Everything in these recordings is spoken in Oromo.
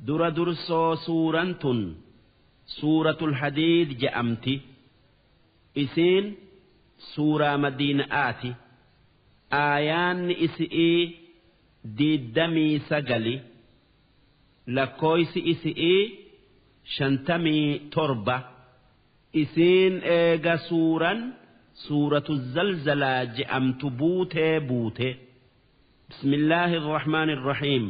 Dura dursoo suuraan tun suuratul hadiid je'amti. Isiin suuraa madiina'aati. Aayaanni isi'ii 29, lakkooysi isi'ii 57. Isiin eega suuran suuratu zalzalaa je'amtu buutee buute. Bismillaahi irrahmaani irrahiim.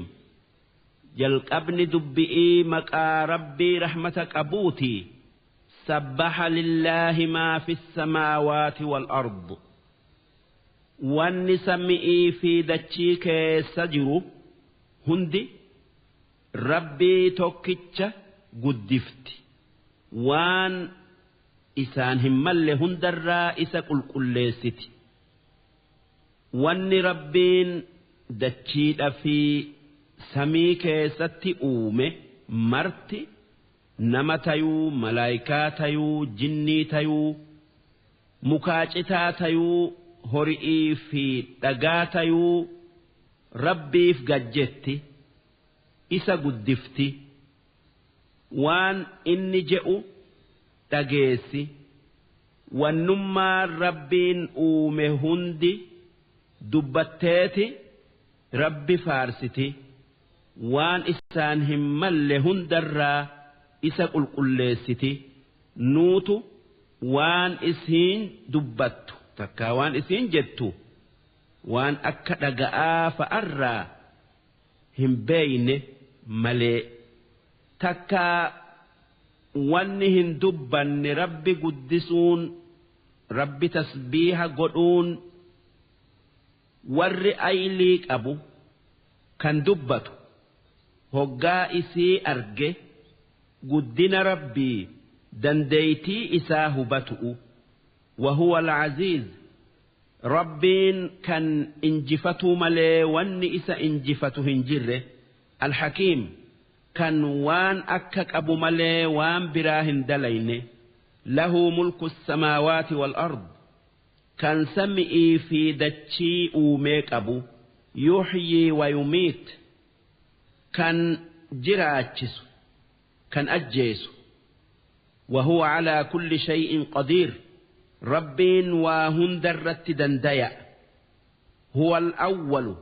Jalqabni dubbi'ii maqaa rabbii rahmata qabuuti. Sabbaha lillaahi maa fi samaawaati wal ard. Wanni sami'ii fi dachii keessa jiru hundi rabbii tokkicha guddifti. Waan isaan hin malle hundarraa isa qulqulleessiti. Wanni rabbiin dachiidha fi samii keessatti uume marti nama tayuu, malaayikaa tayuu, jinnii tayuu, mukaacitaa tayuu, hori'ii fi dhagaa tayuu rabbiif gajjetti, isa guddifti. Waan inni je'u dhageessi. Wannummaan rabbiin uume hundi dubbatteeti rabbi faarsiti. Waan isaan hin malle hundarraa isa qulqulleessiti. Nuutu waan isiin dubbattu takkaa waan isiin jettu waan akka dhaga'aa fa'arraa hin beeyne malee. Takkaa wanni hin dubbanne rabbi guddisuun, rabbi tasbiiha godhuun, warri aylii qabu kan dubbatu hoggaa isii arge guddina rabbii dandeeytii isaa hubatu'u. Wahuwa al-aziiz, rabbiin kan injifatuu malee wanni isa injifatu hin jirre. Alhakiim, kan waan akka qabu malee waan biraa hin dalayne. Lahu mulku samaawaati wal ard, kan sami'ii fi dachii uumee qabu. Yuhyii wa yumiit, kan jiraachisu kan ajjeesu. وهو على كل شيء قدير، ربين وهندرت دنديا. هو الأول،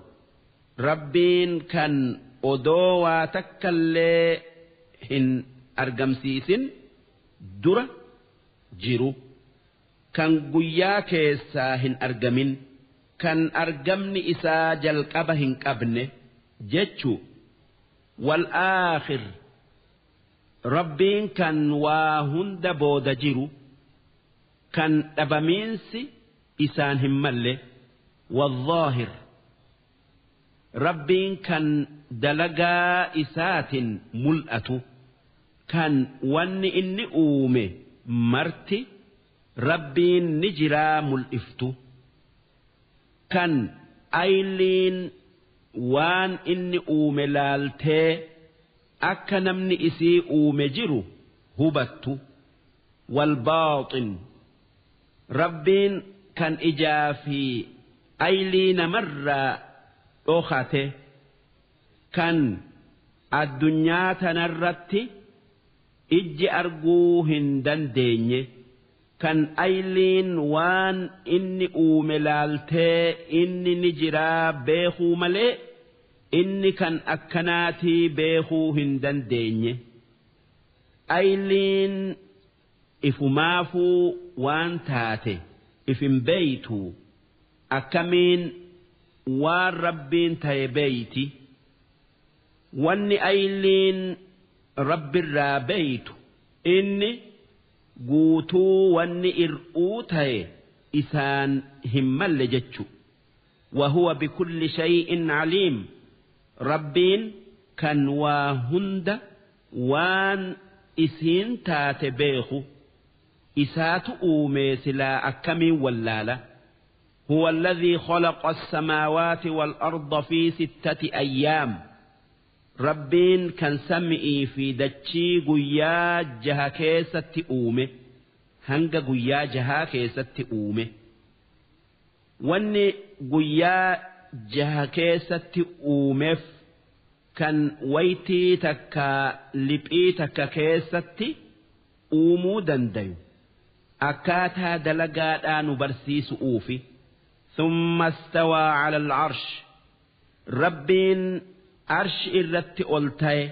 ربين كان odoo takkallee hin argamsiisin dura jiru, kan guyyaa keessaa hin argamin, kan argamni isaa jalqaba hin qabne jechu. Wal aakhir, rabbiin kan waa hunda booda jiru, kan dhabamiinsi isaan hin malle. Wal-zaahir, rabbiin kan dalagaa isaatin mul'atu, kan wanni inni uume marti rabbiin ni jiraa mul'iftu, kan ayliin waan inni uume laaltee akka namni isii uume jiru hubattu. Walbaaxin, rabbiin kan ijaa fi aylii namarraa dhokate, kan addunyaa tanarratti ijji arguu hin dandeenye, kan ayliin waan inni uume laaltee inni ni jiraa beekuu malee inni kan akkanaatii beekuu hin dandeenye. Ayliin ifumaafuu waan taate if hin beeytu, akkamiin waan rabbiin ta'e beeyti? Wanni ayliin rabbirraa beeytu inni guutuu wanni ir'uu ta'e isaan hin malle jechu. وهو بكل شيء عليم، ربين كان واهند وان إسين تاتبيخو إسات أومي سلا أكمي ولالا. هو الذي خلق السماوات والأرض في 6 أيام، ربين كان سمئي في دتشي قيا جها كيسة أومي هنگ قيا جها كيسة أومي. Wanni guyyaa jaha keessatti uumeef Kan waytii takka liphii takka keessatti uumuu dandayu akkaataa dalagaadhaa nu barsiisu'uufi. Thumma istawaa cala alcarsh, Rabbiin arshi irratti ol taye,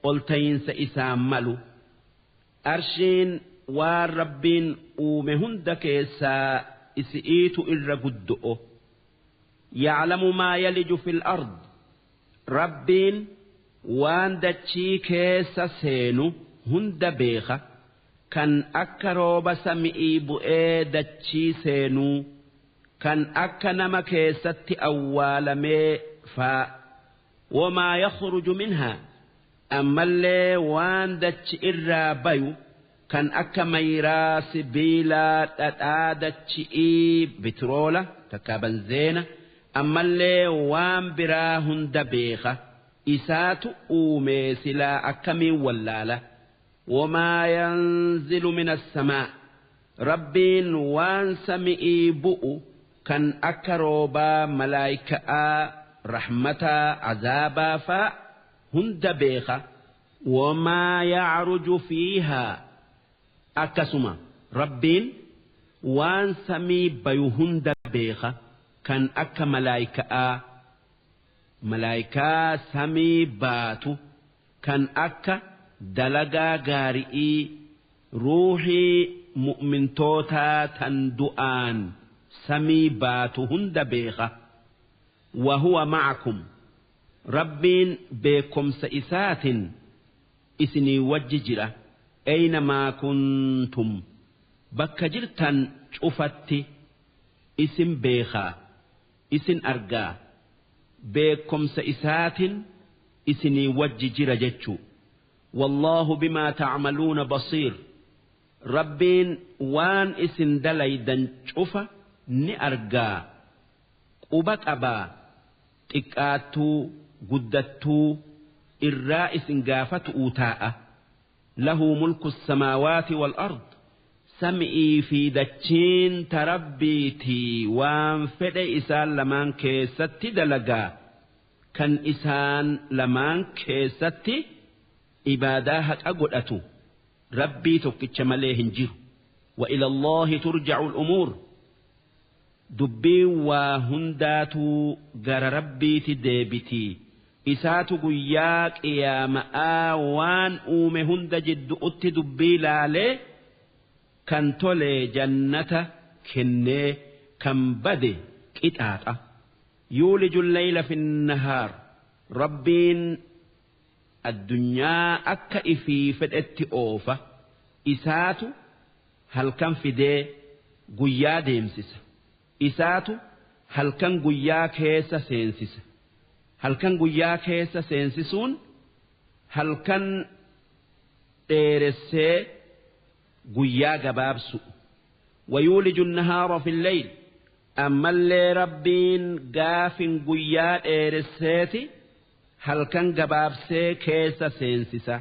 ol tayinsa isaan malu. Arshiin waan Rabbiin uume hunda keessaa isi'iitu irra guddo'o. Yaclamu maa yaliju fil ard, Rabbiin waan dachii keessa seenu hunda beeka, kan akka rooba sami'ii bu'ee dachii seenuu, kan akka nama keessatti awwaalamee faa. Wamaa yakhruju minhaa, ammallee waan dachi irraa bayu, kan akka mayraa, sibiilaa, dhadhaa dachi'ii, bitroola takkaa banzeena, ammallee waan biraa hunda beeka. Isaatu uumee, silaa akkamiin wallaala? Wamaa yanzilu min assamaa, Rabbiin waan sami'ii bu'u, kan akka roobaa, malaayika'aa, rahmataa, azaabaa faa hunda beeka. Wamaa yacruju fiihaa, akkasuma Rabbiin waan samii bayu hunda beeka, kan akka malaayika'aa, malaayikaa samii baatu, kan akka dalagaa gaari'ii, ruuhii mu'mintootaa tan du'aan samii baatu hunda beeka. Wahuwa ma'akum, Rabbiin beekomsa isaatin isinii wajji jira. Aynamaa kuntum, bakka jirtan cufatti isin beekaa, isin argaa, beekomsa isaatin isinii wajji jira jechuu. Wallaahu bimaa tacmaluuna basiir, Rabbiin waan isin dalaydan cufa ni argaa, quba qabaa, xiqqaattuu guddattuu irraa isin gaafatu'uu taa'a. Lahu mulku samaawaati wal ard, sami'ii fi dachiin ta Rabbiitii, waan fedhe isaan lamaan keessatti dalagaa. Kan isaan lamaan keessatti ibaadaa haqa godhatu Rabbii tokkicha malee hin jiru. Wa ila Allaahi turja'u al-umuur, dubbiin waa hundaatuu gara Rabbiiti deebitii. Isaatu guyyaa qiyaama'aa waan uume hunda jiddu'utti dubbii laalee, kan tole jannata kennee, kan bade qixaaxa. Yuuliju leyla fi nahaar, Rabbiin addunyaa akka ifii fedhetti oofa. Isaatu halkan fidee guyyaa deemsisa. Isaatu halkan guyyaa keessa seensisa. Halkan guyyaa keessa seensisuun halkan dheeressee guyyaa gabaabsu. Wayuuliju nahaara fi leyl, ammallee Rabbiin gaafin guyyaa dheeresseeti halkan gabaabsee keessa seensisa.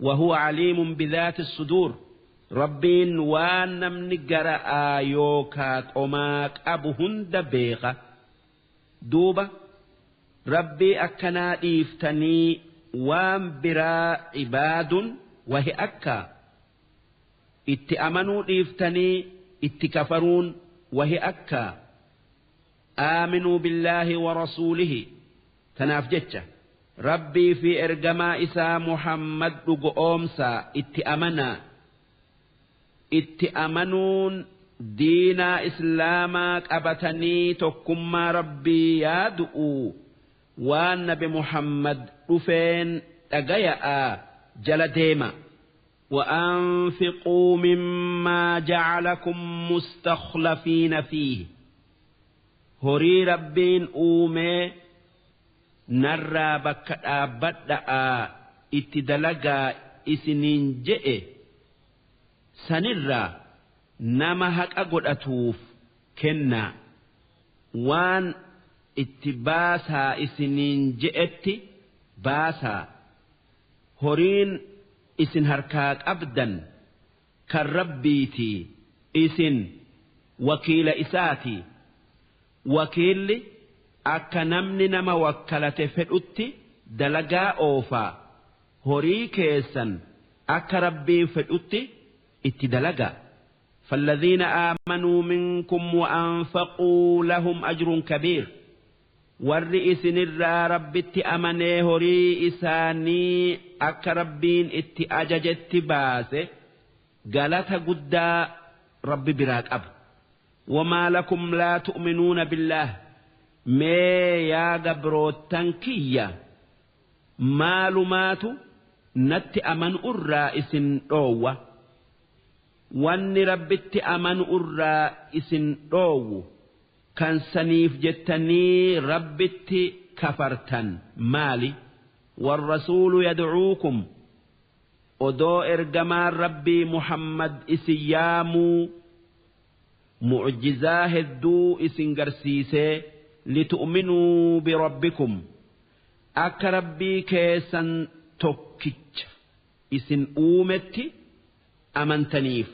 Wahuwa caliimun bidhaati suduur, Rabbiin waan namni gara'aa yookaa qomaa qabu hunda beeka. Duuba Rabbii akkanaa dhiiftanii waan biraa ibaadun wahi akkaa? Itti amanuu dhiiftanii itti kafaruun wahi akkaa? Aaminuu billaahi wa rasuulihi, tanaaf jecha Rabbii fi ergamaa isaa Muhammad dhugo'oomsaa, itti amanaa. Itti amanuun diinaa Islaamaa qabatanii tokkummaa Rabbii yaadu'u, waan nabi Muhammad dhufeen dhagaya'aa jala deema. وأنفقوا مما جعلكم مستخلفين فيه، horii Rabbiin uumee narraa bakka dhaabbadha'aa itti dalagaa isiniin je'e sanirraa nama haqa godhatuuf kennaa. Waan itti baasaa isiniin je'etti baasaa. Horiin isin harkaa qabdan kan Rabbiitii, isin wakiila isaatii. Wakiilli akka namni nama wakkalate fedhutti dalagaa oofaa horii keessan akka Rabbiin fedhutti itti dalagaa. فالذين آمنوا منكم وأنفقوا لهم أجر كبير. Warri isinirraa Rabbitti amanee horii isaanii akka Rabbiin itti ajajetti baase galata guddaa Rabbi biraa qaba. وما لكم لا تؤمنون بالله. Mee yaa gabroottan kiyya, maalumaatu natti amanu irraa isin dhoowwa? Wanni Rabbitti amanu irraa isin dhoowwu kan saniif jettanii Rabbitti kafartan maali? والرسول يدعوكم, odoo ergamaan Rabbii Muhammad isin yaamuu, mucjizaa hedduu isin garsiisee, لتؤمنوا بربكم, akka Rabbii keessan tokkicha isin uumetti amantaniif.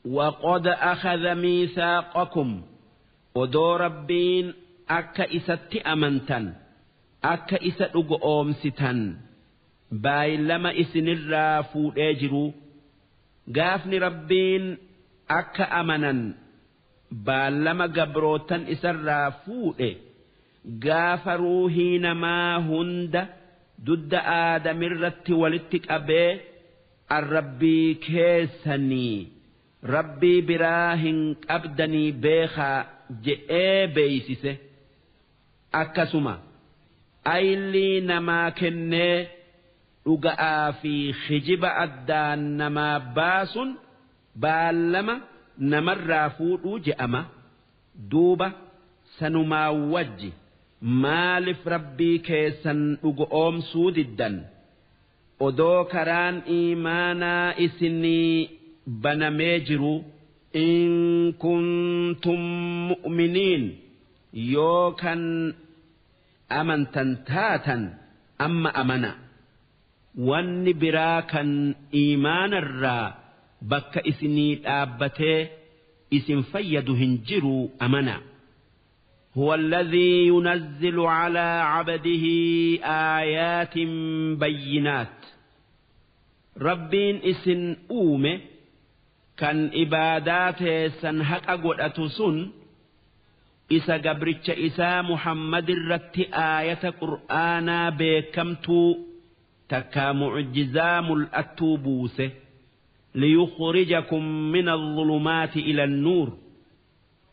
وقد أخذ ميثاقكم, odoo Rabbiin akka isatti amantan, akka isa dhugo oomsitan baay'ilama isinirraa fuudhee jiru. Gaafni Rabbiin akka amanan baallama gabrootan isarraa fuudhe, gaafa ruuhii namaa hunda dudda Aadamirratti walitti qabee, "Arrabbii keessanii, Rabbii biraa hin qabdanii beekaa," je'ee beeysise. Akkasuma aylii namaa kennee dhuga'aa fi hijiba addaan namaa baasun baallama namarraa fuudhuu je'ama. Duuba sanumaa wajji maaliif Rabbii keessan dhugo oomsuu diddan, odoo karaan iimaanaa isinii banamee jiru? إن كنتم مؤمنين, yoo kan amantan taatan, amma amana. Wanni biraa kan iimaanarraa bakka isinii dhaabbatee isin fayyadu hin jiru, amana. هو الذي ينزل على عبده آيات بينات. Rabbiin isin uume kan ibaadaa teessan haqa godhatu sun isa gabricha isaa Muhammad irratti aayata Qur'aanaa beekamtuu takkaa mucjizaa mul'attuu buuse. ليخرجكم من الظلمات إلى النور,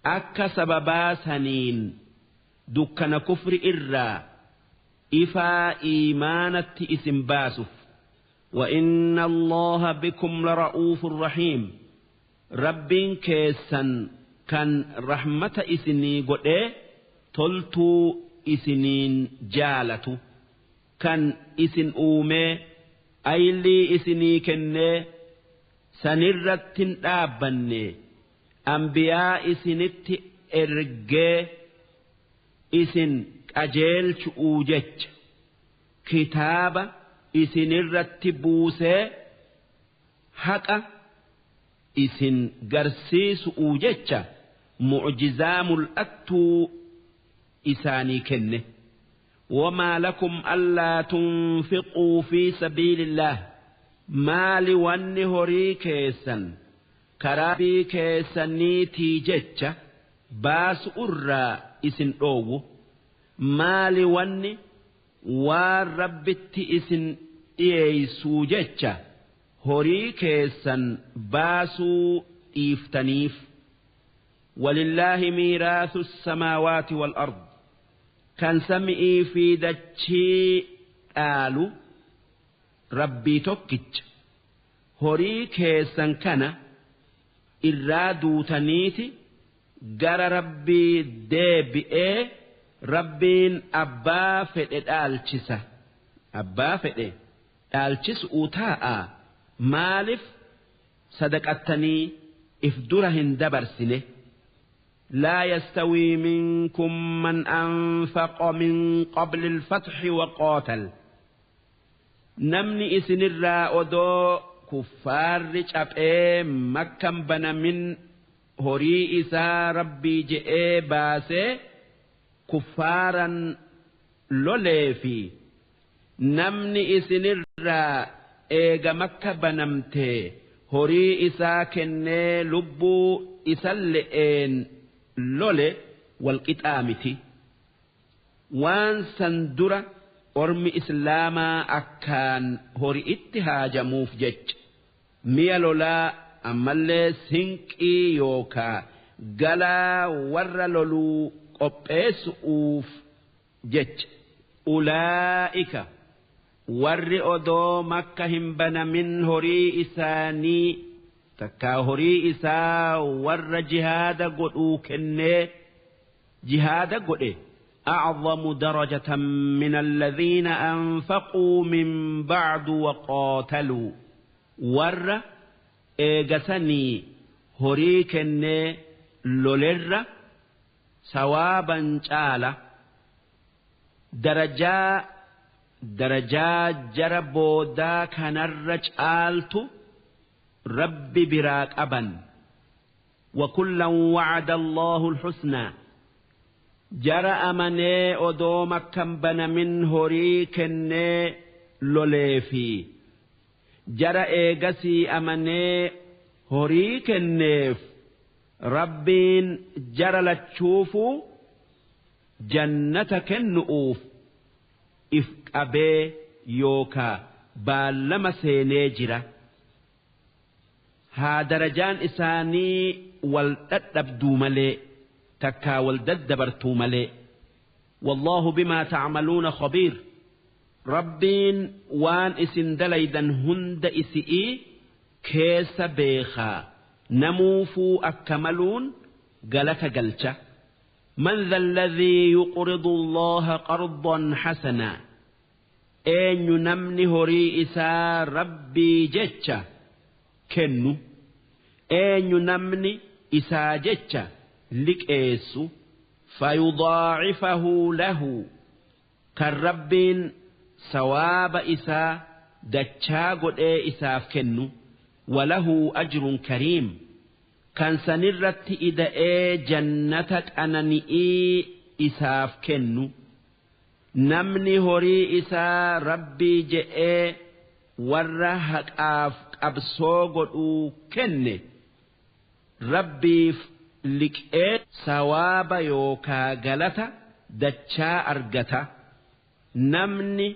akka sababaa saniin dukkana kufri irraa ifaa iimaanatti isin baasuuf. وإن الله بكم لرؤوف رحيم. Rabbiin keessan kan rahmata isinii godhee toltuu isiniin jaalatu, kan isin uumee aylii isinii kennee sanirratti hin dhaabbanne, ambiyaa isinitti ergee isin qajeelchu'uu jecha kitaaba isinirratti buusee haqa isin garsiisu'uu jecha mucjizaa mul'attuu isaanii kenne. وما لكم ألا تنفقوا في سبيل الله. Maali wanni horii keessan karaa Rabbii keessaniitii jecha baasu irraa isin dhoowwu? Maali wanni waan Rabbitti isin dhiyeeysuu jecha horii keessan baasuu dhiiftaniif? ولله ميراث السماوات والأرض. Kan sami'ii fi dachii dhaalu Rabbii tokkicha. Horii keessan kana irraa duutaniiti gara Rabbii deebi'ee Rabbiin abbaa fedhe dhaalchisa. Abbaa fedhe dhaalchisuu taa'a. Maaliif sadaqattanii if dura hin dabarsine? لا يستوي منكم من أنفق من قبل الفتح وقاتل. Namni isinirraa odoo kuffaarri caphee Makkan banamin horii isaa Rabbii je'ee baasee kuffaaran lolee fi Namni isinirraa eega Makka banamtee horii isaa kennee lubbuu isalle'een lole walqixaa miti. Waan san dura ormi islaamaa akkaan hori'itti haajamuuf jecha mi'a lolaa ammallee sinqii yookaa galaa warra loluu qopheessu'uuf jecha. Ulaa'ika warri odoo Makka hin banamin horii isaanii takkaa horii isaa warra jihaada godhuu kennee jihaada godhe أعظم درجة من الذين أنفقوا من بعد وقاتلوا ور إيغسني horii kennee lolerra sawaaban caala darajaa jara boodaa kanarra caaltu Rabbi biraa qaban. وكلا وعد الله الحسنى jara amanee odoo Makkan banamin horii kennee loleefi jara eegasii amanee horii kenneef Rabbiin jara lachuufuu jannata kennu'uuf if qabee yookaa baallama seenee jira. Haa darajaan isaanii wal dhadhabduu malee takkaa wal daddabartuu malee. Wallaahu bimaa ta'maluuna khabiir. Rabbiin waan isin dalaydan hunda isi'ii keessa beekaa namuufuu akka maluun galata galcha. Man dha alladhii yuqridu Allaha qardan hasanaa. Eenyu namni horii isaa Rabbii jecha kennu, eenyu namni isaa jecha liqeessu, fayudaacifahu lahu kan Rabbiin sawaaba isaa dachaa godhee isaaf kennu, walahu ajrun kariim kan sanirratti ida'ee jannata qanani'ii isaaf kennu. Namni horii isaa Rabbii je'ee warra haqaaf qabsoo godhuu kenne Rabbiif liqee sawaaba yookaa galata dachaa argata. Namni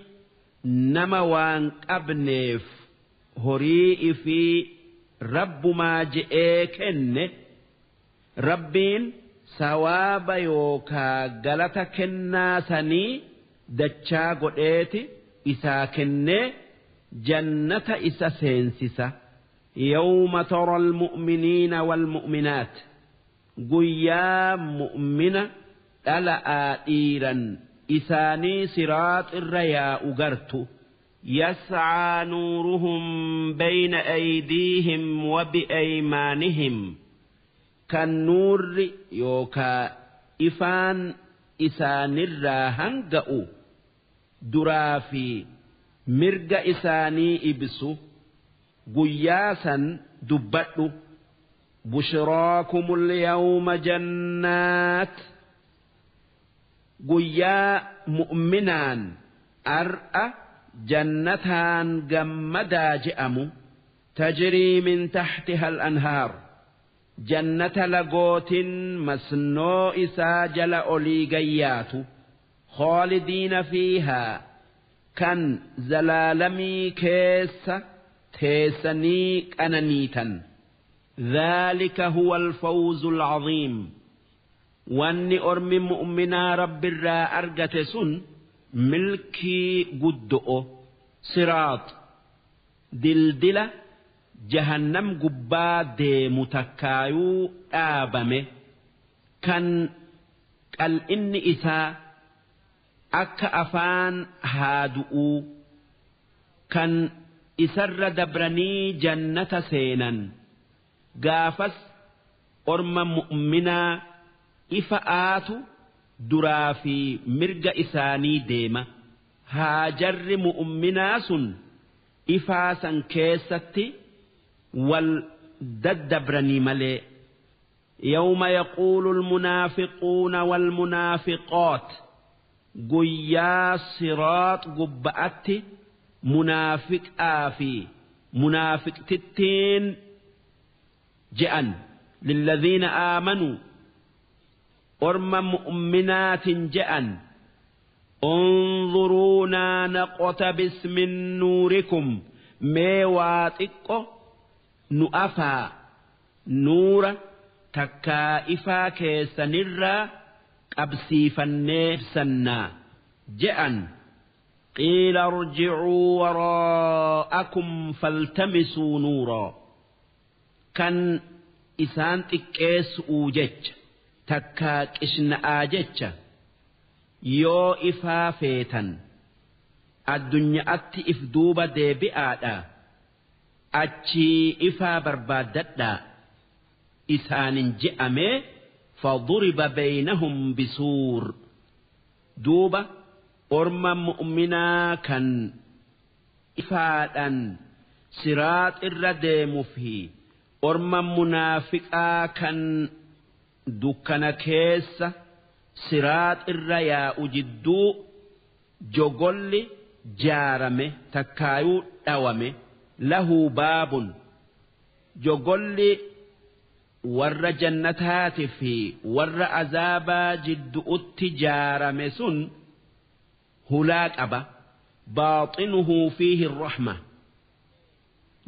nama waan qabneef horii ifii Rabbumaa je'ee kenne Rabbiin sawaaba yookaa galata kennaa sanii dachaa godheeti isaa kennee jannata isa seensisa. Yawma tara almu'miniina walmu'minaat guyyaa mu'mina dhala'aa dhiiran isaanii siraax irra yaa'u gartu. Yas'aa nuuruhum bayna aydiihim wa biaymaanihim kan nuurri yookaa ifaan isaanirraa hanga'u duraa fi mirga isaanii ibsu. Guyyaa san dubbadhu. Bushraakumul yawma jannaat guyyaa mu'minaan ar'a jannataan gammadaa je'amu. Tajrii min tahtiha al-anhaar jannata lagootin masnoo isaa jala olii gayyaatu. Khaalidiina fiihaa kan zalaalamii keessa teessanii qananiitan. Dhaalika huwa al-fawzu al-caziim. Wanni ormi mu'minaa Rabbirraa argate sun milkii guddo'o. Siraax dildila jahannam gubbaa deemu takkaayuu dhaabame kan qal'inni isaa akka afaan haadu'uu kan isarra dabranii jannata seenan. Gaafas orma mu'minaa ifa aatu duraa fi mirga isaanii deema. Haajarri mu'minaa sun ifaa san keessatti wal daddabranii malee. Yawma yaquulu almunaafiquuna walmunaafiqaat Guyyaa siraax gubba'atti munaafiqaa fi munaafiqtittiin je'an lilladhiina aamanuu orma mu'minaatin je'an unzuruunaa naqtabis min nuurikum mee waa xiqqo nu afaa nuura takkaa ifaa keessanirraa qabsiifannee ibsannaa je'an. Qiila irji'uu waraa'akum faltamisuu nuuraa kan isaan xiqqeessu'uu jecha takkaa qishna'aa jecha yoo ifaa feetan addunyaatti if duuba deebi'aadha achii ifaa barbaaddadhaa isaanin je'amee faduriba baynahum bisuur duuba orma mu'minaa kan ifaadhan siraax irra deemu fi orma munaafiqaa kan dukkana keessa siraax irra yaa'u jidduu jogolli jaarame takkaayuu dhawame lahu baabun jogolli warra jannataati fi warra azaabaa jidduutti jaarame sun hulaa qaba baaxinuhu fiihi rahma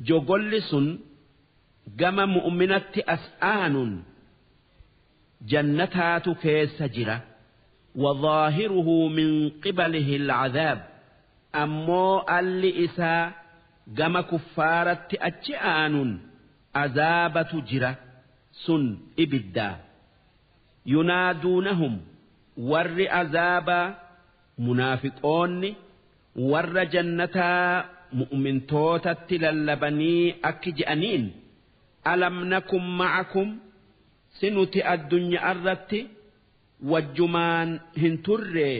jogolli sun gama mu'minatti as aanun jannataatu keessa jira وظاهره من قبله العذاب أمو ألي إسا gama kuffaaratti achi aanun azaabatu jira sun ibiddaa yunaaduunahum warri azaabaa munaafiqoonni warra jannataa mu'mintootatti lallabanii akki je'aniin alam nakum ma'akum si nuti addunyaa irratti wajjumaan hin turree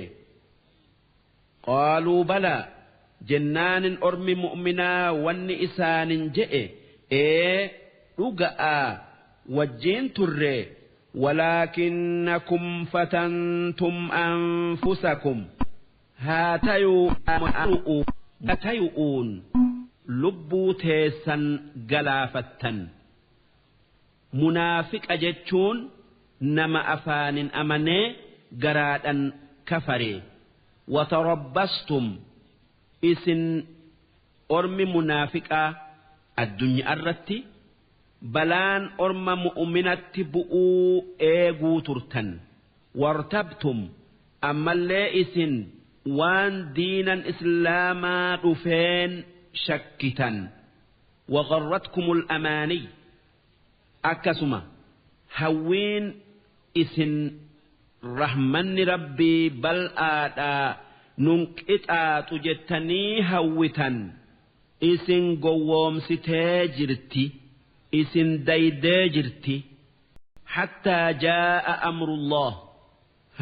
qaaluu balaa jennaanin ormi mu'minaa wanni isaanin je'e ee dhuga'aa wajjiin turree walaakinnakum fatantum anfusakum haa tayu'uun lubbuu teessan galaafattan munaafiqa jechuun nama afaanin amanee garaadhan kafaree watarabbastum isin ormi munaafiqaa addunyaa irratti balaan orma mu'minatti bu'uu eeguu turtan wartabtum ammallee isin waan diinan islaamaa dhufeen shakkitan wagharratkumul amaaniy akkasuma hawwiin isin rahmanni rabbii bal'aadhaa nun qixaaxu jettanii hawwitan isin gowwoomsitee jirti isin daydee jirti hattaa jaa'a amrullah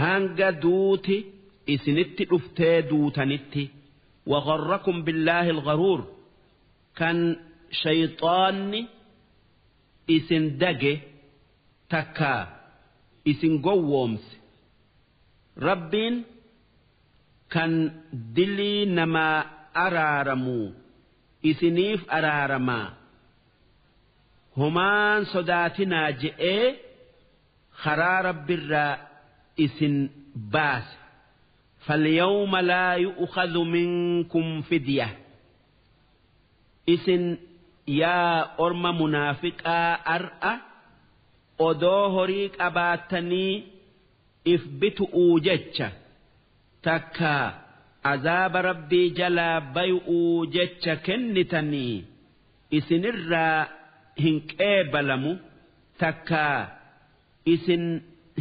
hanga duuti isinitti dhuftee duutanitti wagharrakum billaahi algharuur kan shayxaanni isin dage takkaa isin gowwoomse rabbiin kan dilii namaa araaramuu isiniif araaramaa homaan sodaatinaa je'ee karaa rabbirraa isin baase falyawma laa yu'khadhu minkum fidya isin yaa orma munaafiqaa ar'a odoo horii qabaatanii if bitu'uu jecha takkaa azaaba rabbii jalaa bay'uu jecha kennitanii isinirraa hin qeebalamu takkaa isin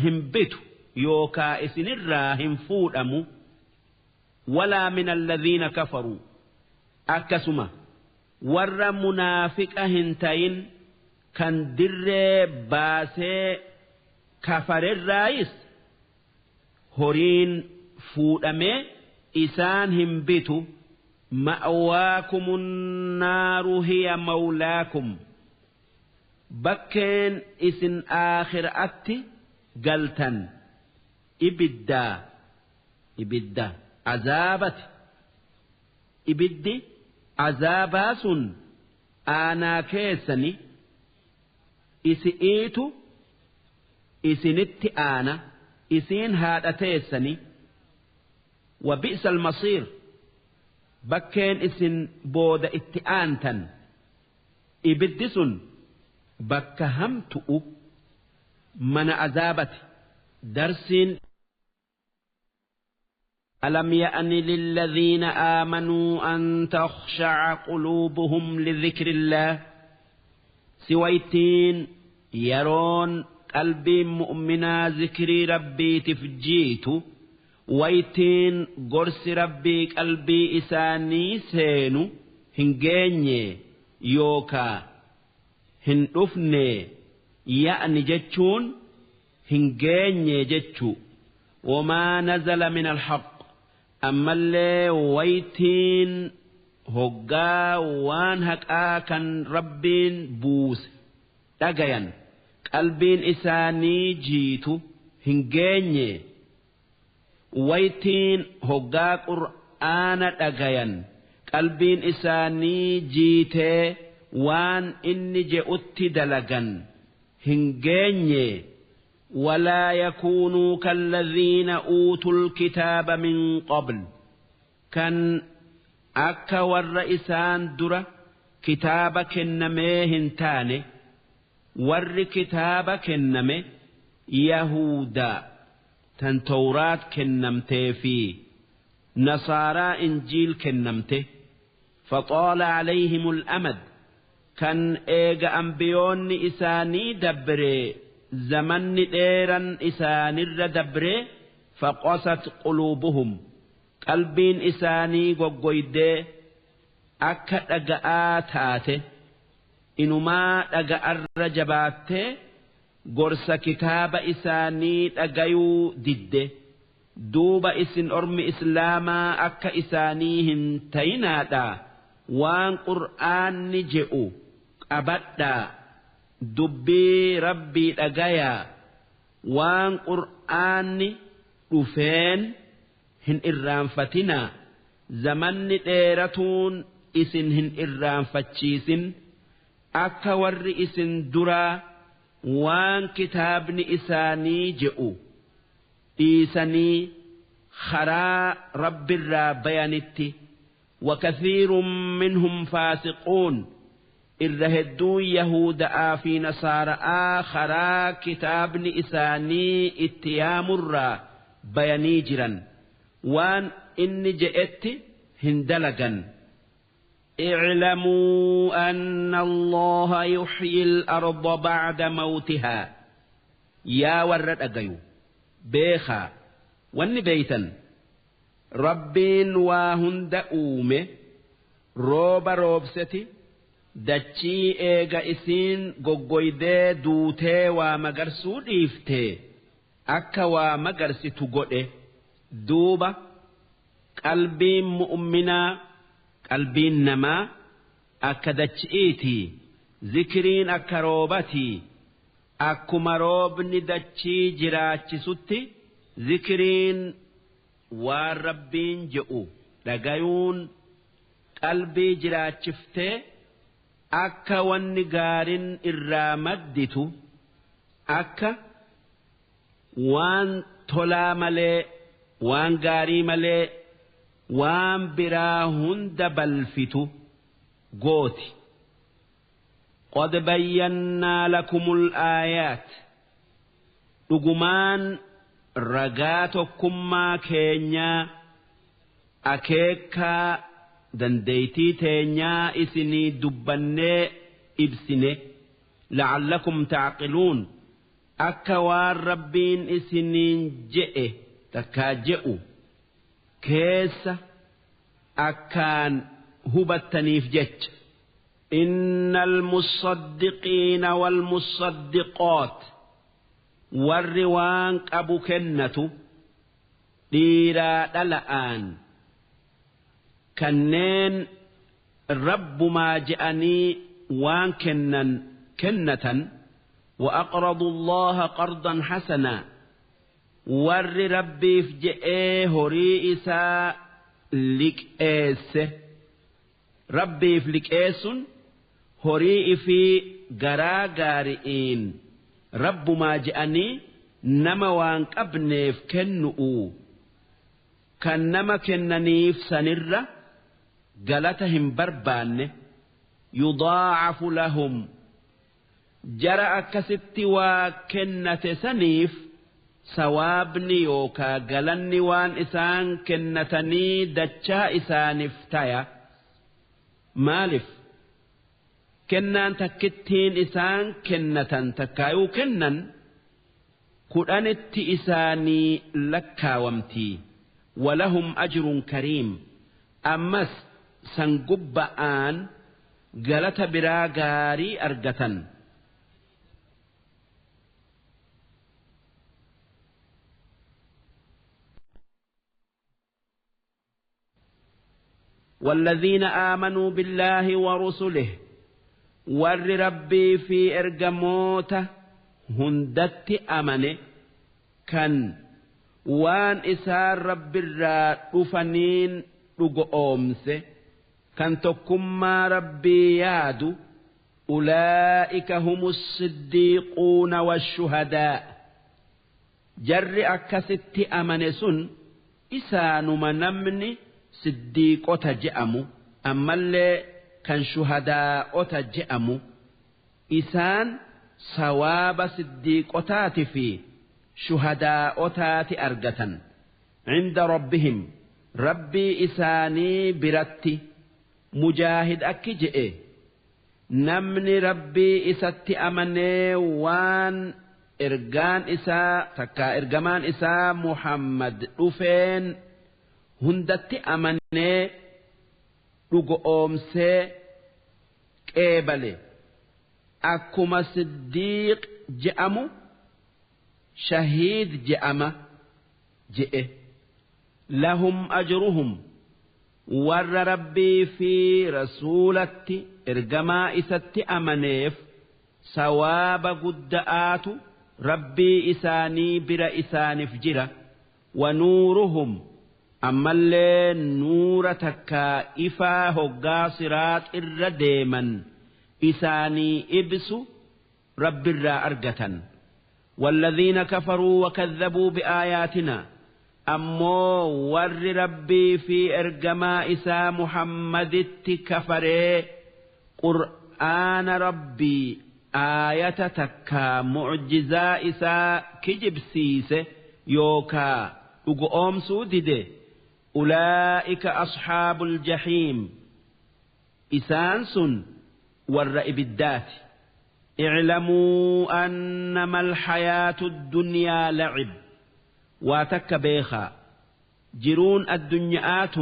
hin bitu yookaa isinirraa hin fuudhamu walaa min alladhiina kafaruu akkasuma warra munaafiqa hin tayin kan dirree baasee kafarerraayis horiin fuudhamee isaan hin bitu ma'waakumun naaru hiya mawlaakum bakkeen isin aakhiraatti galtan ibiddaa Ibidda azaabati. Ibiddi azaabaa sun aanaa keessani isi'iitu isinitti aana isiin haadha teessani. Wa bi'sa almasiir, bakkeen isin booda itti aantan ibiddi sun bakka hamtu'u mana azaabati. Darsiin ألم يأن للذين آمنوا أن تخشع قلوبهم لذكر الله سويتين يرون قلبي مؤمنا ذكري ربي تفجيت ويتين قرس ربي قلبي إساني سينو هنجيني يوكا هندفني يأني جتشون هنجيني جتشو وما نزل من الحق أما اللي ويتين هقا وان هقا كان ربين بوس تقيا قلبين إساني جيتو هنجيني ويتين هقا قرآن تقيا قلبين إساني جيتي وان إني جئت دلقا هنجيني ولا يكونوا كالذين أوتوا الكتاب من قبل كان أكا والرئيسان درة كتاب كنمي هنتاني ور كتاب كنمي يهودا تن توراة كنمتي في نصارى إنجيل كنمتي فطال عليهم الأمد كان إيغا أنبيون إساني دبري زمن ديرا إسان الردبر فقست قلوبهم قلبين إساني قويدة أكا أقآتاته إنما أقأ الرجبات قرص كتاب إساني أقيو دده دوب إسن أرم إسلاما أكا إسانيهن تيناتا وان قرآن نجئو أبدا dubbii rabbii dhagayaa waan qur'aanni dhufeen hin irraanfatinaa zamanni dheeratuun isin hin irraanfachiisin akka warri isin duraa waan kitaabni isaanii je'u dhiisanii karaa rabbirraa bayanitti. وكثير منهم فاسقون irra hedduun Yahudaa fi Nasaaraa karaa kitaabni isaanii itti yaamurraa bayanii jiran waan inni je'etti hin dalagan. اعلموا أن الله يحيي الأرض بعد موتها يا ورد أجيو بيخا ون بيتا ربين واهند أومه روب روبستي dachii eega isiin goggoydee duutee waa magarsuu dhiiftee akka waa magarsitu godhe. Duuba qalbiin mu'minaa qalbiin namaa akka dachi'iitii zikriin akka roobatii akkuma roobni dachii jiraachisutti zikriin waan rabbiin je'u dhagayuun qalbii jiraachiftee akka wanni gaarin irraa madditu akka waan tolaa malee waan gaarii malee waan biraa hunda balfitu gooti. Qad bayyannaa lakumul aayaat dhugumaan ragaa tokkummaa keenyaa akeekaa dandeeytii teenyaa isinii dubbannee ibsine la'allakum ta'qiluun akka waan rabbiin isiniin je'e takkaa je'u keessa akkaan hubattaniif jecha. Innal musaddiqiina wal musaddiqoot warri waan qabu kennatu dhiiraa dhala'aan kanneen rabbumaa je'anii waan kennan kennatan. وأقرضوا الله قرضا حسنا Warri Rabbiif je'ee horii isaa liqeesse. Rabbiif liqeessun horii ifii garaa gaari'iin Rabbumaa je'anii nama waan qabneef kennu'u. Kan nama kennaniif sanirra galata hin barbaanne. Yudaacafu lahum, jara akkasitti waa kennate saniif sawaabni yookaa galanni waan isaan kennatanii dachaa isaaniif taya. Maalif kennaan takkittiin isaan kennatan takkaayuu kennan 10tti isaanii lakkaawamtii. Walahum ajrun kariim, ammas san gubba'aan galata biraa gaarii argatan. والذين آمنوا بالله ورسله، ور ربي في إرجموته هندت أمنه كان وان إسار رب الرافنين رجومسه كان تكما ربي يادو. أولئك هم الصديقون والشهداء. جر أكست أمنسون إسان منمني siddiiqota je'amu, ammallee kan shuhadaa'ota je'amu. Isaan sawaaba siddiiqotaati fi shuhadaa'otaati argatan. Cinda rabbihim, rabbii isaanii biratti. Mujaahid akki je'e, namni rabbii isatti amanee waan ergaan isaa takkaa ergamaan isaa Muhammad dhufeen hundatti amanee dhugoomsee qeebale, akkuma siddiiq je'amu shahiid je'ama je'e. Lahum ajruhum, warra rabbii fi rasuulatti ergamaa isatti amaneef sawaaba gudda'aatu rabbii isaanii bira isaaniif jira. Wa nuuruhum, ammallee nuura takkaa ifaa hoggaa siraax irra deeman isaanii ibsu rabbirraa argatan. والذين كفروا وكذبوا بآياتنا، أمو ور ربي في إرجما إسا محمد كفري قرآن ربي آية تكا معجزة إسا كجبسيس يوكا أقوم سودده. أولئك أصحاب الجحيم، إسانس والرئب الدات. اعلموا أنما الحياة الدنيا لعب، واتك بيخا جرون الدنياات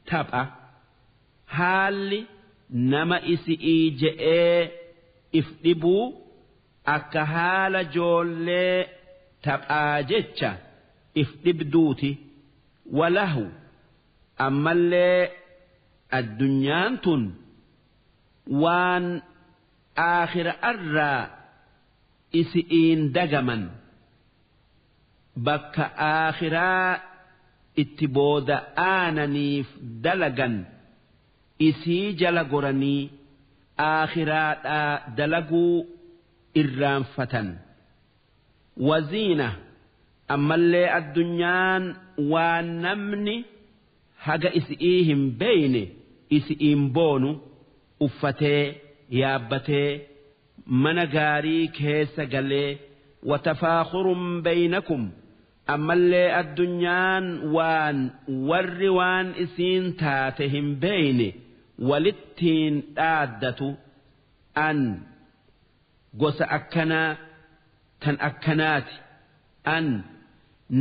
تبقى حال نما إسئي جئ إفدبو أكا حال جولي تبقى جتشا إفدبدوتي. وله، أما اللي الدنيا تن وان آخر أرى إسئين دقما بك آخرا اتبود آننيف دلقا إسي جلقرني آخرا دلقوا إرام فتن. وزينة، أما اللي الدنيا ونمني haga isi'ii hin beeyne isi'iin boonu uffatee yaabbatee mana gaarii keessa galee. Watafaakhurun baynakum, ammallee addunyaan waan warri waan isiin taate hin beeyne walittiin dhaaddatu. An gosa akkanaa tan akkanaati, an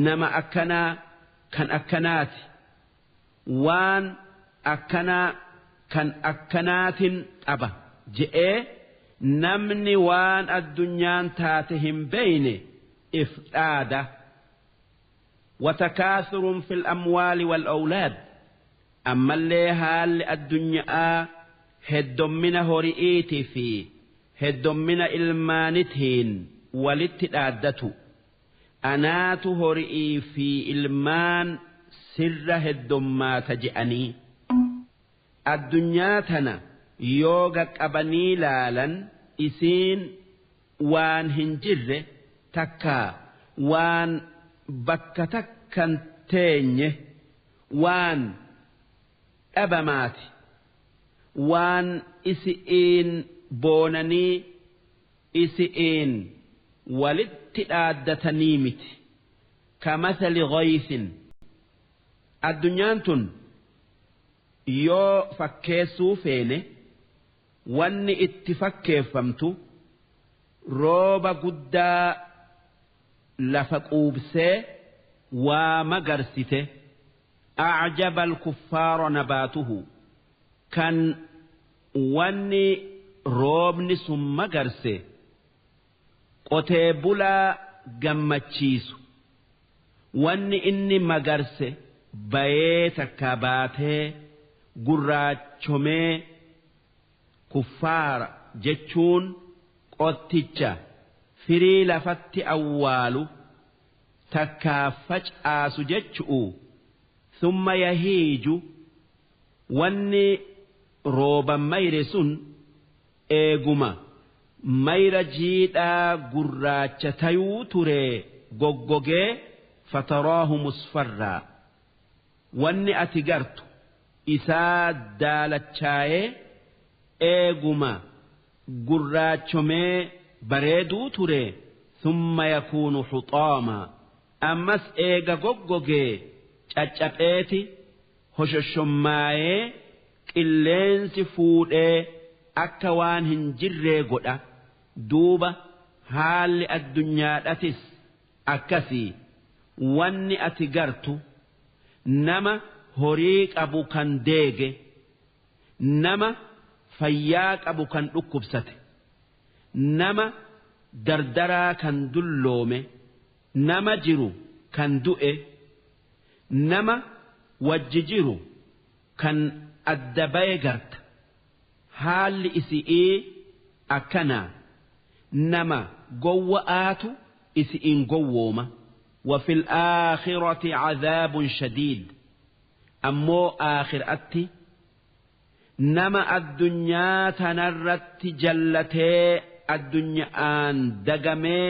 nama akkanaa kan akkanaati, waan akkanaa kan akkanaatin qaba je'ee namni waan addunyaan taate hin beeyne if dhaada. Watakaasuruun fil amwaali wal awlaad, ammallee haalli addunyaa heddommina hori'iitii fi heddommina ilmaanitiin walitti dhaaddatu. Anaatu hori'ii fi ilmaan sirra heddommaata je'anii. Addunyaa tana yoo qaqqabanii laalan isiin waan hin jirre takkaa waan bakka takkan teenye waan dhabamaati waan isi'iin boonanii isi'iin walitti dhaaddatanii miti. Kamathali ghaythin, addunyaan tun yoo fakkeessuu feene wanni itti fakkeeffamtu rooba guddaa lafa quubsee waa magarsite. A'jaba al-kuffaara nabaatuhu, kan wanni roobni sun magarse qotee bulaa gammachiisu, wanni inni magarse bayee takka baatee gurraachomee. Kuffaara jechuun qotticha firii lafatti awwaalu takkaa facaasu jechu'u. Thumma yahiiju, wanni rooba mayre sun eeguma mayra jiidhaa gurraacha tayuu ture goggogee, fataraahu musfarraa, wanni ati gartu isaa daalachaayee eeguma gurraachomee bareeduu ture. Thumma yakuunu huxaamaa, ammas eega goggogee caccapheeti hoshoshommaayee qilleensi fuudhee akka waan hin jirree godha. Duuba haalli addunyaadhatis akkasii. Wanni ati gartu nama horii qabu kan deege, nama fayyaa qabu kan dhukkubsate, nama dardaraa kan dulloome, nama jiru kan du'e, nama wajji jiru kan adda baye garta. Haalli isi'ii akkanaa nama gowwa'aatu isi'iin gowwooma. وفي الآخرة عذاب شديد، ammoo aakhir'atti nama addunyaa tanarratti jallatee addunyaan dagamee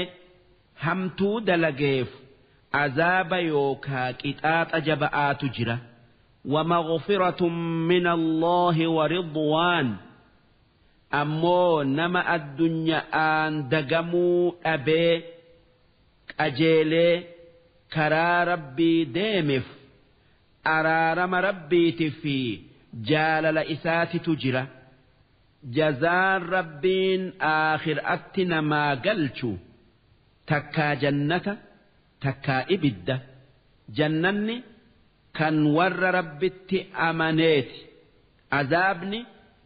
hamtuu dalageef azaaba yookaa qixaaxa jaba'aatu jira. ومغفرة من الله ورضوان، ammoo nama addunyaan dagamuu dhabee qajeelee karaa rabbii deemeef araarama rabbiiti fi jaalala isaatitu jira. Jazaan rabbiin aakhir'atti namaa galchu takkaa jannata takkaa ibidda. Jannanni kan warra rabbitti amaneeti, azaabni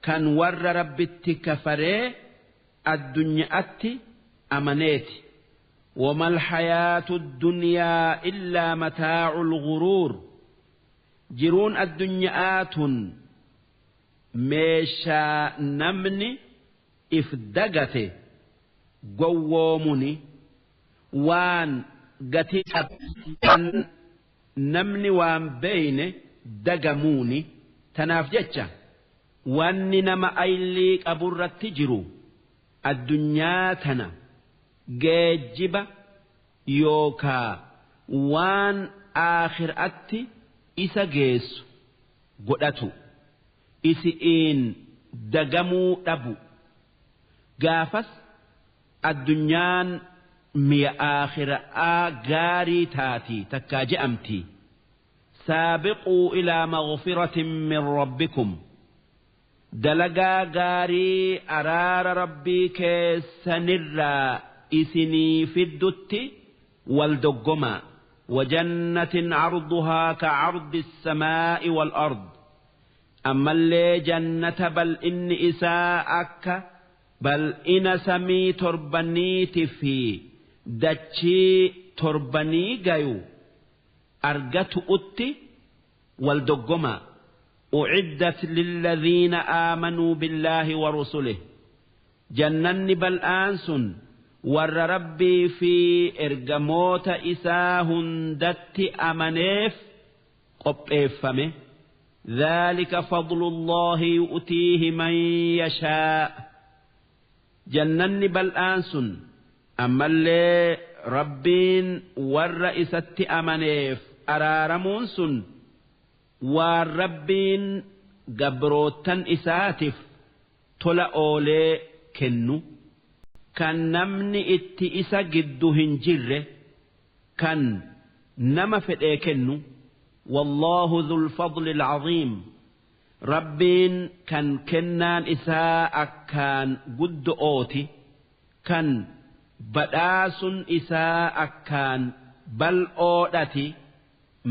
kan warra rabbitti kafaree addunyaatti amaneeti. وما الحياة الدنيا إلا متاع الغرور، jiruun addunyaatun meeshaa namni if dagate gowwoomuni, waan gatii namni waan beeyne dagamuuni. Tanaaf jecha wanni nama aylii qaburratti jiru addunyaa tana geejjiba yookaa waan aakhiraatti isa geessu godhatu, isi'iin dagamuu dhabu. Gaafas addunyaan mi'a aakhiraa gaarii taati takkaa je'amti. سابقوا إلى مغفرة من ربكم، dalagaa gaarii araara rabbii keessanirraa isinii fiddutti wal doggomaa. وجنة عرضها كعرض السماء والأرض، ammallee jannata bal'inni isaa akka bal'ina samii torbaniiti fi dachii torbanii gayu argatu'utti wal doggomaa. أعدت للذين آمنوا بالله ورسله، jannanni bal'aan sun Warra Rabbii fi ergamoota isaa hundatti amaneef qopheeffame. Dhaalika fadlullaahi yu'tiihi man yashaa. Jannanni bal'aan sun ammallee Rabbiin warra isatti amaneef araaramuun sun waan Rabbiin gabroottan isaatiif tola oolee kennu. Kan namni itti isa giddu hin jirre, kan nama fedhee kennu. Wallaahu dhul fadli alcaziim. Rabbiin kan kennaan isaa akkaan guddo'ooti, kan badhaasun isaa akkaan bal'oodhati.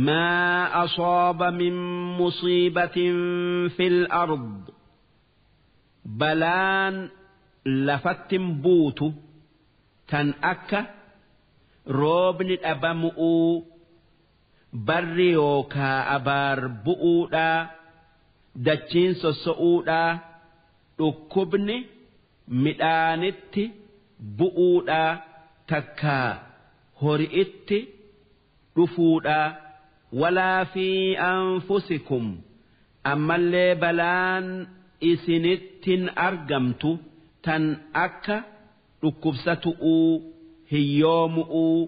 Maa asaaba min musiibatin fil ard, balaan lafattin buutu tan akka roobni dhabamu'uu, barri yookaa abaar bu'uudhaa, dachiin sosso'uudhaa, dhukkubni midhaanitti bu'uudhaa, takkaa hori'itti dhufuudhaa. Walaa fi anfusikum, ammallee balaan isinittin argamtu tan akka dhukkubsatu'uu, hiyyoomu'uu,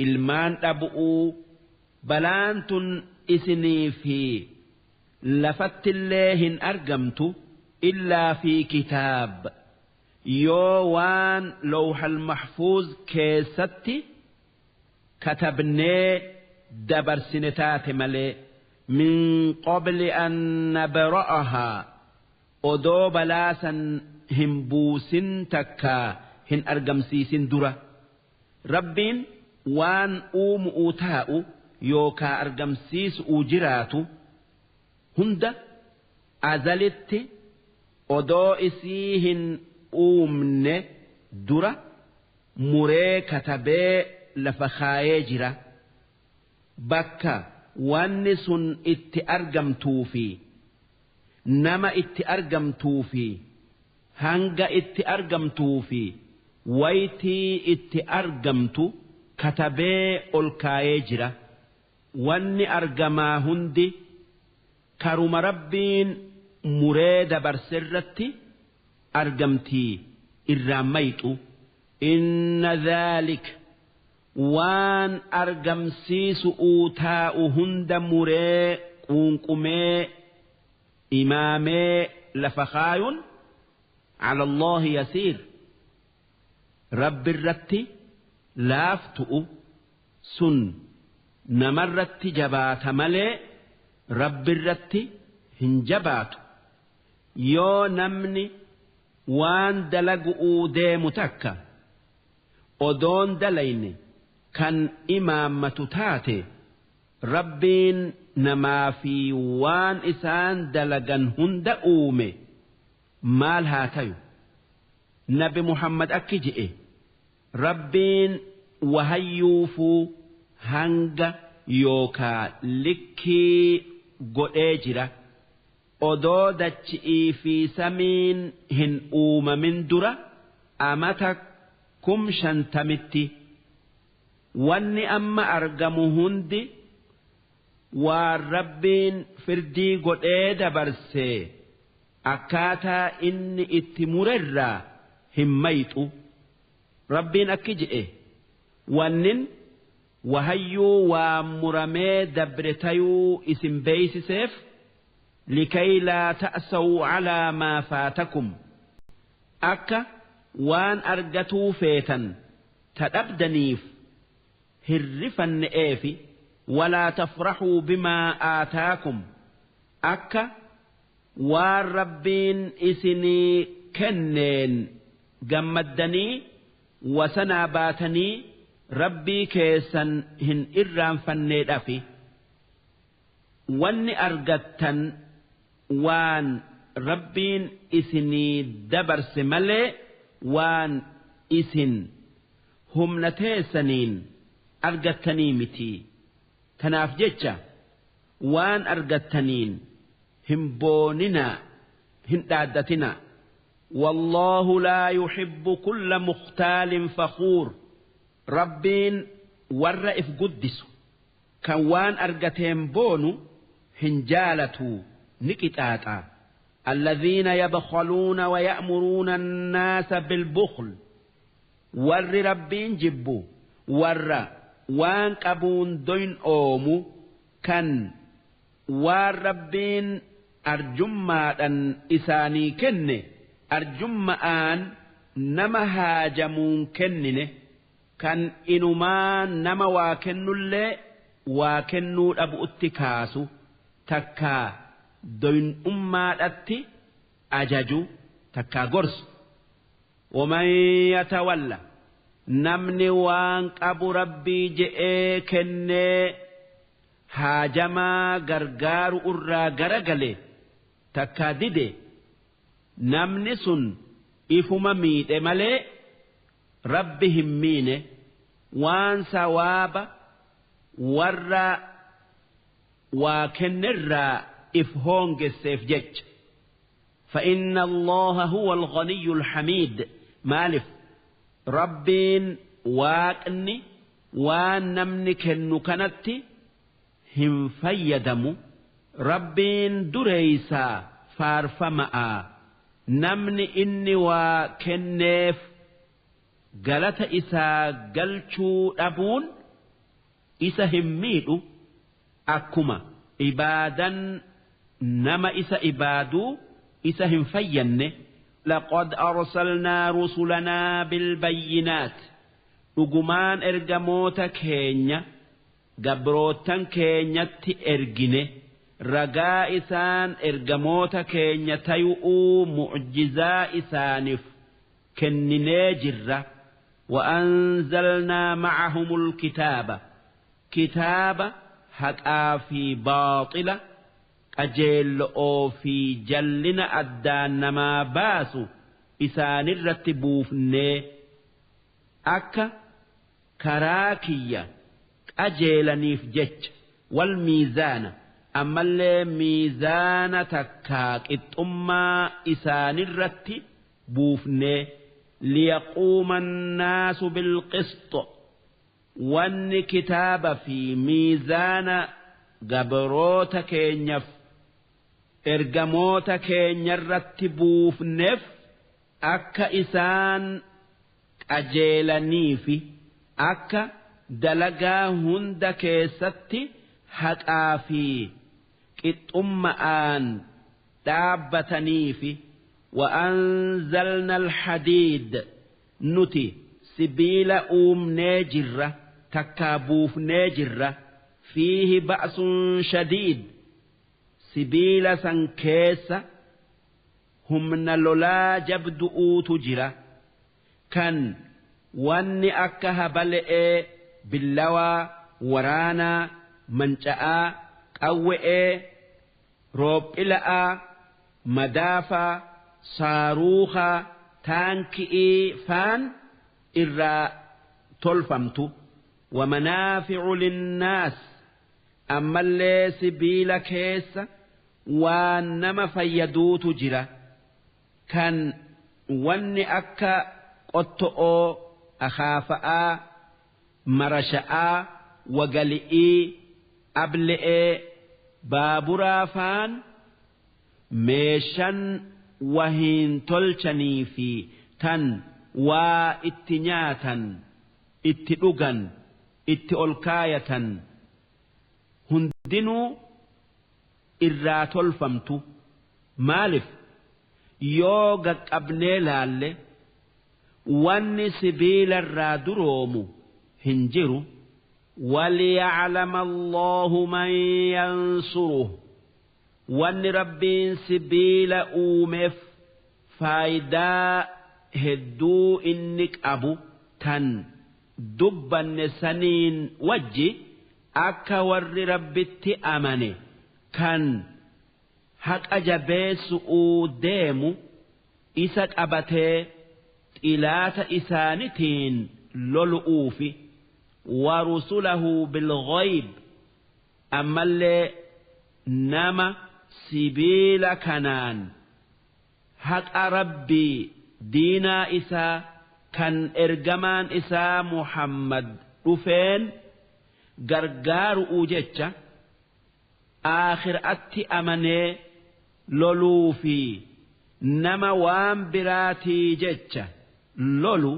ilmaan dhabu'uu, balaan tun isinii fi lafattillee hin argamtu illaa fi kitaab, yoo waan lawhal mahfuuz keessatti katabnee dabarsine taate malee. Min qabli an nabra'ahaa, odoo balaasan hin buusin takkaa hin argamsiisin dura. Rabbiin waan uumu'uu taa'u yookaa argamsiisu'uu jiraatu hunda azalitti odoo isii hin uumne dura muree katabee lafa kaayee jira. Bakka wanni sun itti argamtuu fi nama itti argamtuu fi hanga itti argamtuu fi waytii itti argamtu katabee ol kaayee jira. Wanni argamaa hundi karuma Rabbiin muree dabarserratti argamtii irraan mayxu. Inna dhaalik, waan argamsiisu'uu taa'u hunda muree quunqumee imaamee lafa kaayuun ala Allaahi yasiir, Rabbi irratti laaftu'u. Sun namarratti jabaata malee Rabbi irratti hin jabaatu. Yoo namni waan dalagu'uu deemu takka odoon dalayne kan imaammatu taate, Rabbiin namaa fi waan isaan dalagan hunda uume maal haa tayu? Nabi Muhammad akki je'e: Rabbiin wahayyuufuu hanga yookaa likkii godhee jira. Odoo dachi'ii fi samiin hin uumamin dura amata 50,000tti. Wanni amma argamu hundi waan Rabbiin firdii godhee dabarse akkaataa inni itti murerraa hin mayxu. Rabbiin akki je'e: wannin wahayyuu waa muramee dabre tayuu isin beeysiseef likay laa ta'saw calaa maa faatakum, akka waan argatuu feetan ta dhabdaniif hin rifanne'eefi, walaa tafraxuu bimaa aataakum, akka waan Rabbiin isinii kenneen gammaddanii wasanaa baatanii Rabbii keessan hin irraanfanneedhafi. Wanni argattan waan Rabbiin isinii dabarse malee waan isin humna teessaniin argattanii miti. Tanaaf jecha waan argattaniin hin booninaa, hin dhaaddatinaa. والله لا يحب كل مختال فخور ربين ور if guddisu kan waan argateen boonu hin jaalatu ni qixaaxa. الذين يبخلون ويأمرون الناس بالبخل ور ربين جبو ور waan qabuun doyn oomu kan waan rabbiin arjummaadhan isaanii kenne arjummaan nama haajamuun kennine kan inumaa nama waa kennullee waa kennuu dhabu'utti kaasu takkaa doyin'ummaadhatti ajaju takkaa gorsu. ومن يتولى namni waan qabu rabbii je'ee kennee haajamaa gargaaru irraa garagale takkaa dide namni sun ifuma miidhe malee rabbi hin miine waan sawaaba warra waa kennerraa if hoongesseef jecha. فإن الله هو الغني الحميد مالف ربين waaqni waan namni kennu kanatti hin fayyadamu. Rabbiin dureeysaa faarfama'a. Namni inni waa kenneef galata isaa galchuu dhabuun isa hin miidhu. Akkuma ibaadan nama isa ibaaduu isa hin fayyanne. لقد أرسلنا رسلنا بالبينات dhugumaan ergamoota keenya gabrootan keenyatti ergine ragaa isaan ergamoota keenya tayu'uu mu'jizaa isaaniif kenninee jirra. وأنزلنا معهم الكتاب kitaaba haqaa fi baaxila qajeello'oo fi jallina addaan namaa baasu isaanirratti buufnee akka karaa kiyya qajeelaniif jecha. Wal miizaana ammallee miizaana takkaa qixxummaa isaanirratti buufnee liyaquuma annaasu bilqisx wanni kitaaba fi miizaana gabroota keenyaaf ergamoota keenyarratti buufneef akka isaan qajeelaniifi akka dalagaa hunda keessatti haqaa fi qixxummaan dhaabbataniifi. وأنزلنا الحديد nuti sibiila uumnee jirra takkaa buufnee jirra. فيه بأس شديد sibiila san keessa humna lolaa jabdu'uutu jira kan wanni akka habale'ee billawaa waraanaa manca'aa qawwe'ee roophila'aa madaafaa saaruukaa taanki'ii faan irraa tolfamtu. ومنافع للناس ammallee sibiila keessa waan nama fayyaduutu jira kan wanni akka qotto'oo akaafa'aa marasha'aa wagali'ii able'ee baaburaa faan meeshan wahiin tolchanii fi tan waa itti nyaatan itti dhugan itti olkaayatan hundinuu irraa tolfamtu. Maalif yoo gaqqabnee laalle wanni sibiila irraa duroomu hin jiru. وليعلم الله من ينصره wanni rabbiin sibiila uumeef faayidaa hedduu inni qabu tan dubbanne saniin wajji akka warri rabbitti amane kan haqa jabeessu'uu deemu isa qabatee xilaata isaanitiin lolu'uufi. ورسله بالغيب ammallee nama sibiila kanaan haqa Rabbii diinaa isaa kan ergamaan isaa Muhammad dhufeen gargaaru'uu jecha aakhiraatti amanee loluu fi nama waan biraatii jecha lolu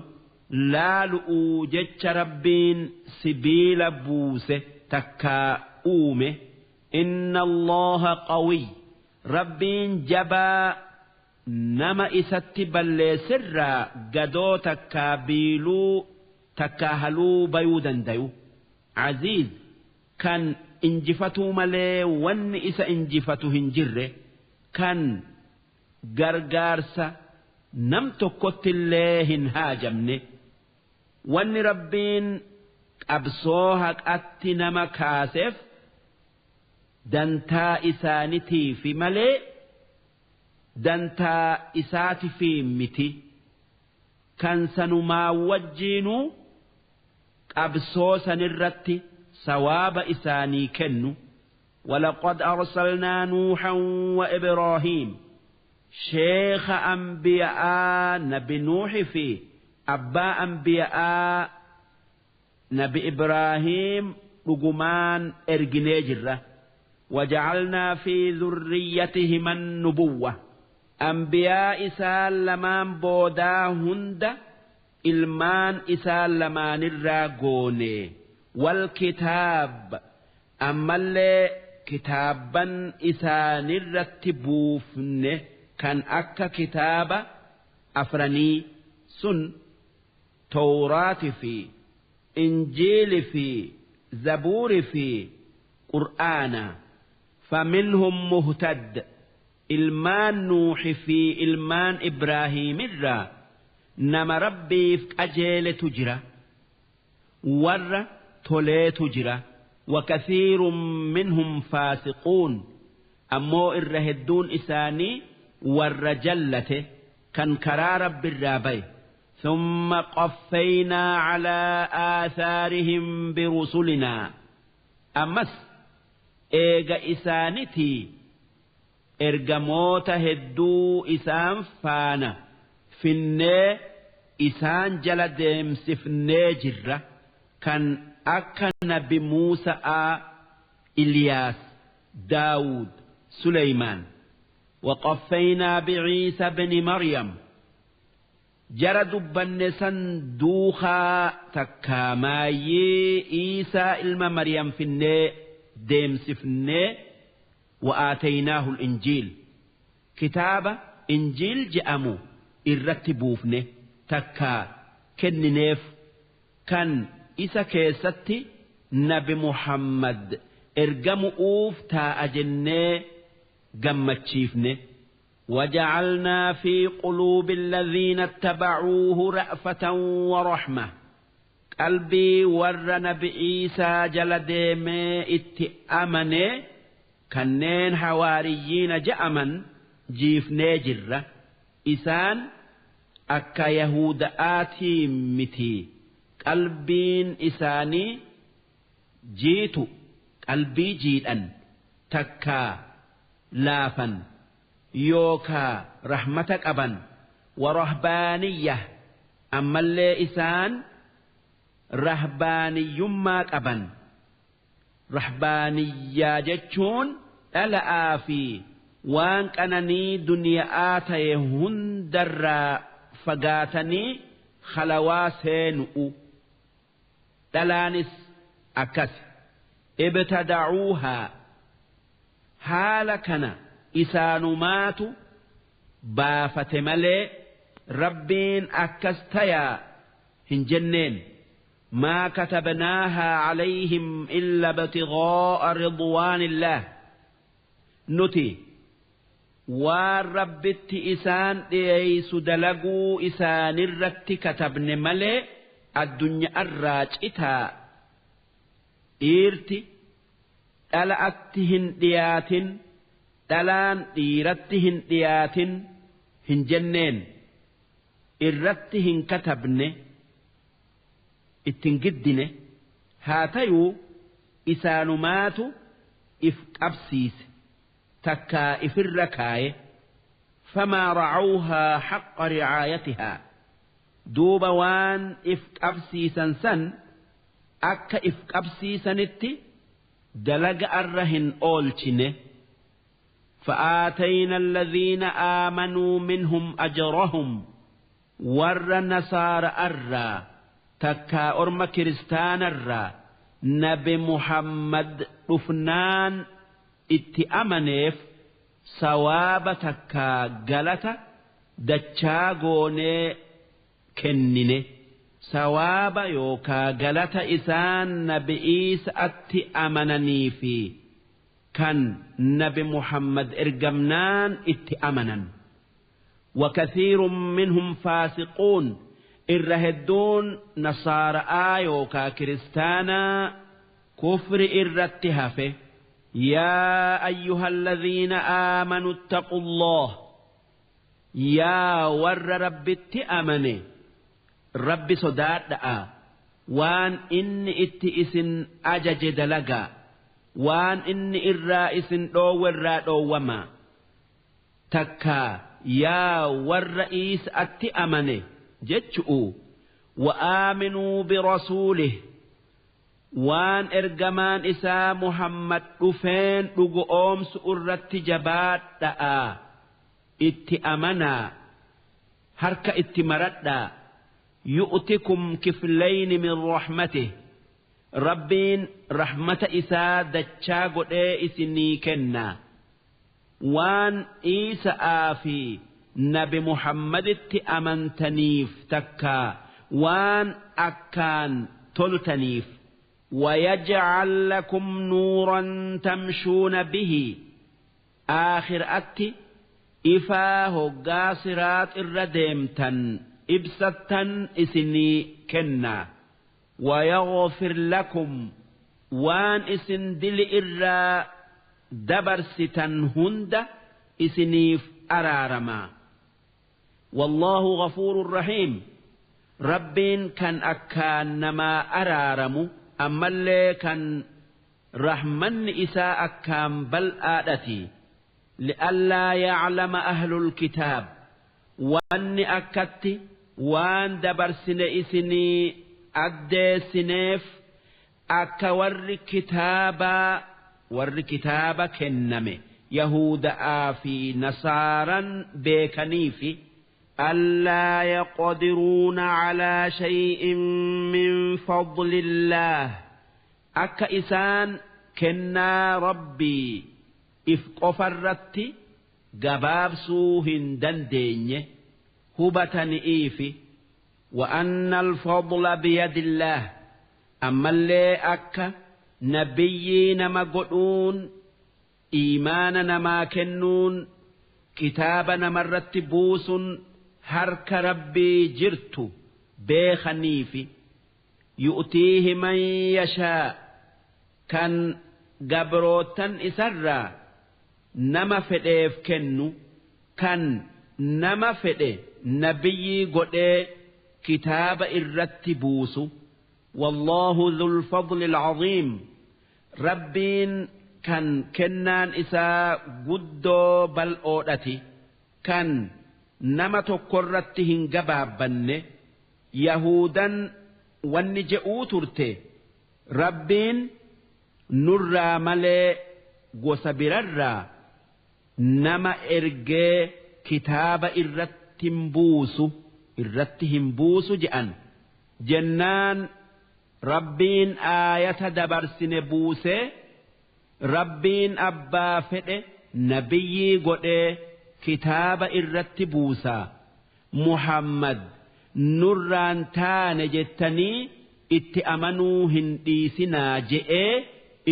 laalu'uu jecha Rabbiin sibiila buuse takkaa uume. Inna Allaha qawiy, Rabbiin jabaa nama isatti balleessirraa gadoo takkaa biiluu takkaa haluu bayuu dandayu, aziiz kan injifatuu malee wanni isa injifatu hin jirre, kan gargaarsa nam tokkottillee hin haajamne. Wanni Rabbiin qabsoo haqatti nama kaaseef dantaa isaanitiifi malee dantaa isaatifi miti. Kan sanumaa wajjiinuu qabsoo sanirratti sawaaba isaanii kennu. ولقد أرسلنا نوحا وإبراهيم، شيخ أنبياء نبي نوح في أبا أنبياء نبي إبراهيم dhugumaan erginee jirra. وجعلنا في ذريتهما النبوة، أنبياء isaan lamaan boodaa hunda ilmaan isaan lamaanirraa goone. والكتاب، ammallee kitaabban isaanirratti buufne kan akka kitaaba afranii sun, Tawraati fi Injiili fi Zabuuri fi Qur'aana. فمنهم مهتد، ilmaan Nuuxi fi ilmaan Ibraahiimirraa nama Rabbiif qajeeletu jira, warra toleetu jira. وكثير منهم فاسقون، ammoo irra hedduun isaanii warra jallate kan karaa Rabbirraa baye. ثم قفينا على آثارهم برسلنا، ammas eega isaanitii ergamoota hedduu isaan faana finnee isaan jala deemsifnee jirra, kan akka Nabi Muusaa, Iliyaas, Daawud, Suleymaan. وقفينا بعيسى بن مريم، jara dubbanne san duukaa takkaa maayyee Iisaa ilma Maryam finnee deemsifnee. وآتيناه الإنجيل، kitaaba Injiil je'amu irratti buufne takkaa kennineef, kan isa keessatti Nabi Muhammad ergamu'uuf taa'a jennee gammachiifne. وجعلنا في قلوب الذين اتبعوه رأفة ورحمة، qalbii warra Nabi Iisaa jala deemee itti amane kanneen hawaariyyiina je'aman jiifnee jirra. Isaan akka Yahuda'aatii miti, qalbiin isaanii jiitu, qalbii jiidhan takkaa laafan yookaa rahmata qaban. ورهبانية، ammallee isaan rahbaaniyyummaa qaban. Rahbaaniyyaa jechuun dhala'aa fi waan qananii duniyaa ta'e hundarraa fagaatanii khalawaa seenu'u. Dhalaanis akkas. ابتدعوها، haala kana isaanumaatu baafate malee Rabbiin akkas tayaa hin jenneen. ما كتبناها عليهم إلا ابتغاء رضوان الله، nuti waan Rabbitti isaan dhiyeeysu dalaguu isaanirratti katabne malee addunyaarraa citaa, dhiirti dhala'atti hin dhiyaatin, dhalaan dhiiratti hin dhiyaatin hin jenneen, irratti hin katabne, ittin giddine. Haa tayuu isaanumaatu if qabsiise takkaa ifirra kaaye. فما رعوها حق رعايتها دوب وان إف أبسيسا سن أك إف أبسيسا نتي دلق أرهن أولتنه فآتينا الذين آمنوا منهم أجرهم ور نصار أرى تكا أرم كريستان أرى نبي محمد رفنان اتأمنف sawaaba takkaa galata dachaa goonee kennine sawaaba yookaa galata isaan nabi Iisaatti amananii fi kan nabi Muhammad ergamnaan itti amanan. وكثير منهم فاسقون irra hedduun nasaaraa yookaa kiristaanaa kufri irratti hafe. يا أيها الذين آمنوا اتقوا الله يا ور رب اتأمني رب صداد وان إن اتئس أجج دلقا وان إن الرائس دو الرادو وما تكا يا ور رئيس اتأمني جتشؤ وآمنوا برسوله waan ergamaan isaa Muhammad dhufeen dhugu oomsu irratti jabaadha'a itti amanaa harka itti maradhaa yu'tikum kiflayni min rahmatih rabbiin rahmata isaa dachaa godhee isinii kenna waan Iisa'aa fi nabi Muhammaditti amantaniif takkaa waan akkaan toltaniif. ويجعل لكم نورا تمشون به آخر أتي إفا هقا صراط الرديمتا إبستا إسني كنا ويغفر لكم وان إسن دل إرا دبرستا هند إسنيف أرارما والله غفور رحيم ربين كان أكان نما أرارمو ammallee kan rahmanni isaa akkaan bal'aadhati li'allaa ya'lama ahlul kitaab wanni akkatti waan dabarsine isinii addeessineef akka warri kitaaba kenname yahuuda'aa fi nasaaran beekaniifi ألا يقدرون على شيء من فضل الله أكا إسان كنا ربي إفقفرت قباب سوهن دندين هبة إيفي وأن الفضل بيد الله أما اللي أكا نبيين ما قلون إيماننا ما كنون كتابنا مرت بوس harka rabbii jirtu beekaniifi yu'tiihi man yashaa kan gabrootan isarraa nama fedheef kennu kan nama fedhe nabiyyii godhee kitaaba irratti buusu wallaahu dhul fadli alcaziim rabbiin kan kennaan isaa guddoo bal'oodhati kan nama tokkorratti hin gabaabbanne yahudan wanni je'uu turte rabbiin nurraa malee gosa birarraa nama ergee kitaaba irratti hin buusu je'an jennaan rabbiin aayata dabarsine buusee rabbiin abbaa fedhe nabiyyii godhee kitaaba irratti buusaa Muhammad nurraan taane jettanii itti amanuu hin dhiisinaa je'ee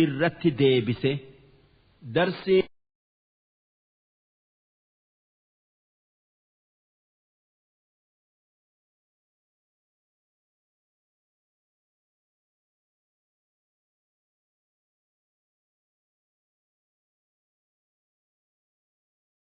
irratti deebise. Darsii.